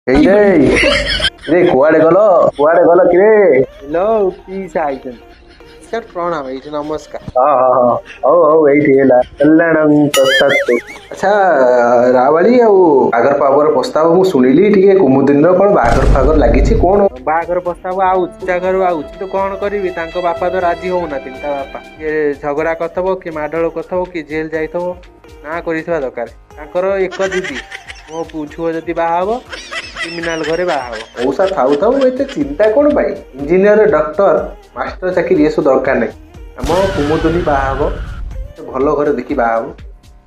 ଏଇ ରେ ରେ, କୁଆଡେ ଗଲ? କୁଆଡେ ଗଲ କିରେ? ହ୍ୟାଲୋ, ପିଇସା ଆଇଛନ୍ତି ସାର୍, ପ୍ରଣାମ। ଏଇଠି ନମସ୍କାର। ହଁ ହଁ ହଁ, ହଉ ହଉ, ଏଇଠି ହେଲା କଲ୍ୟାଣ ପ୍ରସ୍ତାବ। ଆଚ୍ଛା ରାବାଳି, ଆଉ ବାହାଘର ପାବର ପ୍ରସ୍ତାବ ମୁଁ ଶୁଣିଲି ଟିକେ, କୁମୁଦିନର କଣ ବାହାଘର ଫାଘର ଲାଗିଛି କଣ? ବାହାଘର ପ୍ରସ୍ତାବ ଆଉଛି, ଜାଗାରୁ ଆଉଛି ତ କଣ କରିବି? ତାଙ୍କ ବାପା ତ ରାଜି ହଉନାହାନ୍ତି। ତା ବାପା କିଏ ଝଗଡ଼ା କରିଥିବ, କି ମାଡ଼ଗୋଳ କରିଥିବ, କି ଜେଲ୍ ଯାଇଥିବ, ନା କରିଥିବା ଦରକାର। ତାଙ୍କର ଏକ ଦିଦି, ମୋ ଝୁଅ ଯଦି ବାହା ହବ କ୍ରିମିନାଲ ଘରେ ବାହା ହବ। ପଇସା ଥାଉ ଥାଉ ଏତେ ଚିନ୍ତା କଣ ପାଇଁ? ଇଞ୍ଜିନିୟର, ଡକ୍ଟର, ମାଷ୍ଟର ଚାକିରି ଏସବୁ ଦରକାର ନାହିଁ। ଆମ କୁମୁଦୁନି ବାହା ହବ, ଭଲ ଘରେ ଦେଖି ବାହା ହବ।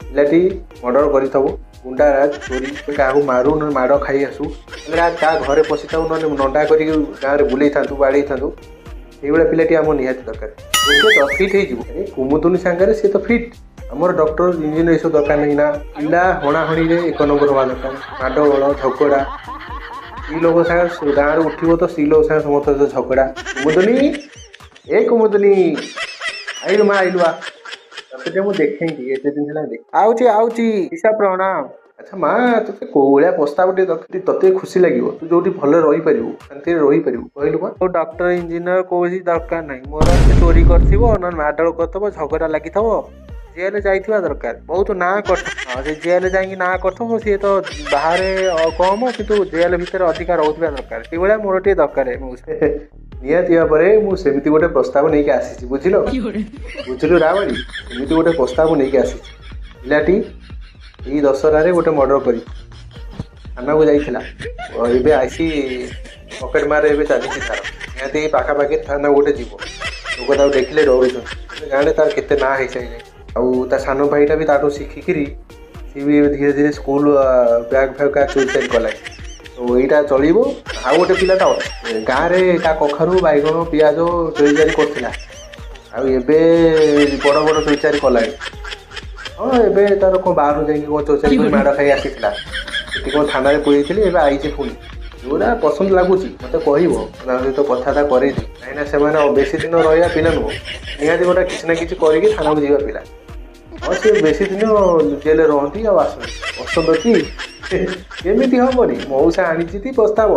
ପିଲାଟି ମର୍ଡର କରିଥିବ, ଗୁଣ୍ଡାରାଜ, ଚୋରି, କାହାକୁ ମାରୁ ନହେଲେ ମାଡ଼ ଖାଇ ଆସୁ, ନହେଲେ କାହା ଘରେ ପଶିଥାଉ, ନହେଲେ ନଣ୍ଡା କରିକି ଗାଁରେ ବୁଲେଇଥାନ୍ତୁ, ବାଡ଼େଇଥାନ୍ତୁ, ସେଇଭଳିଆ ପିଲାଟି ଆମ ନିହାତି ଦରକାର। ତ ଫିଟ୍ ହେଇଯିବ କୁମୁଦୁନି ସାଙ୍ଗରେ, ସିଏ ତ ଫିଟ୍। ଆମର ଡକ୍ଟର, ଇଞ୍ଜିନିୟର ଏସବୁ ଦରକାର ନାହିଁ ନା। ପିଲା ହଣାହଣିରେ ଏକ ନମ୍ବର ହେବା ଦରକାର, ମାଡ଼ଗୋଳ, ଝଗଡ଼ା, ସ୍ତ୍ରୀ ଲୋକ ସାଙ୍ଗରେ। ଗାଁରେ ଉଠିବ ତ ସ୍ତ୍ରୀ ଲୋକ ସାଙ୍ଗେ ସମସ୍ତ ସହିତ ଝଗଡ଼ା। କୁମୁଦୁନି, ଏ କୁମୁଦୁନି, ଆଇଲୁ ମା, ଆଇଲୁ ଆ। ତତେ ଟିକେ ମୁଁ ଦେଖେଇ, ଏତେ ଦିନ ହେଲା ଦେଖ। ଆଉଛି ଆଉଛି ପିଇସା, ପ୍ରଣାମ। ଆଚ୍ଛା ମା, ତତେ କୋଉ ଭଳିଆ ପ୍ରସ୍ତାବ ଟିକେ ଦରକାର, ତତେ ଖୁସି ଲାଗିବ, ତୁ ଯୋଉଠି ଭଲରେ ରହିପାରିବୁ, ଶାନ୍ତିରେ ରହିପାରିବୁ, କହିଲୁ ମା? ଡକ୍ଟର, ଇଞ୍ଜିନିୟର କୌଣସି ଦରକାର ନାହିଁ ମୋର। ଚୋରି କରିଥିବ, ନହେଲେ ମାଡ଼ଗୋଳ କରିଥିବ, ଝଗଡ଼ା ଲାଗିଥିବ, ଜେଲ୍ ଯାଇଥିବା ଦରକାର, ବହୁତ ନାଁ କରିଥିବ। ସେ ଜେଲ୍ ଯାଇକି ନାଁ କରିଥିବ, ସିଏ ତ ବାହାରେ କମ କିନ୍ତୁ ଜେଲ୍ ଭିତରେ ଅଧିକା ରହୁଥିବା ଦରକାର। ସେଇଭଳିଆ ମୋର ଟିକେ ଦରକାର। ନିହାତି ଭାବରେ ମୁଁ ସେମିତି ଗୋଟେ ପ୍ରସ୍ତାବ ନେଇକି ଆସିଛି, ବୁଝିଲ? ବୁଝିଲୁ ରାବଳି, ଏମିତି ଗୋଟେ ପ୍ରସ୍ତାବ ନେଇକି ଆସିଛି। ପିଲାଟି ଏଇ ଦଶହରାରେ ଗୋଟେ ମର୍ଡର କରି ଥାନାକୁ ଯାଇଥିଲା, ଏବେ ଆସି ପକେଟ ମାର ଏବେ ଚାଲିଛି ତାର। ନିହାତି ଏଇ ପାଖାପାଖି ଥାନା ଗୋଟେ ଯିବ। ଲୋକ ତାକୁ ଦେଖିଲେ ଡରୁଛନ୍ତି ଗାଁରେ, ତାର କେତେ ନାଁ ହେଇସାରିଲାଣି। ଆଉ ତା ସାନ ଭାଇଟା ବି ତାଠୁ ଶିଖିକିରି ସିଏ ବି ଧୀରେ ଧୀରେ ସ୍କୁଲ ବ୍ୟାଗ୍ ଫ୍ୟାଗ୍ ଚୋରି ଚାରି କଲାଣି। ତ ଏଇଟା ଚଳିବ? ଆଉ ଗୋଟେ ପିଲାଟା ଅଛି ଗାଁରେ, ତା କଖାରୁ, ବାଇଗଣ, ପିଆଜ ଚୋରି ଚାରି କରୁଥିଲା, ଆଉ ଏବେ ବଡ଼ ବଡ଼ ଚୋରି ଚାରି କଲାଣି। ହଁ, ଏବେ ତାର କ'ଣ ବାହାରୁ ଯାଇକି କ'ଣ ଚୋରି ଚାରି କରି ମାଡ଼ ଖାଇ ଆସିଥିଲା, ସେଠି କ'ଣ ଥାନାରେ ପୁରେଇଥିଲି, ଏବେ ଆଇଛି ପୁଣି। ଯେଉଁଟା ପସନ୍ଦ ଲାଗୁଛି ମୋତେ କହିବ, ତାଙ୍କ ସହିତ କଥାବାର୍ତ୍ତା କରେଇଦେବି। କାହିଁକିନା ସେମାନେ ବେଶୀ ଦିନ ରହିବା ପିଲା ନୁହଁ, ନିହାତି ଗୋଟେ କିଛି ନା କିଛି କରିକି ଥାନାକୁ ଯିବା ପିଲା। ହଁ, ସେ ବେଶୀ ଦିନ ଜେଲରେ ରହନ୍ତି ଆଉ ଆସନ୍ତି। ପସନ୍ଦ ଅଛି? ଏମିତି ହବନି, ମଉସା ଆଣିଛି ପ୍ରସ୍ତାବ।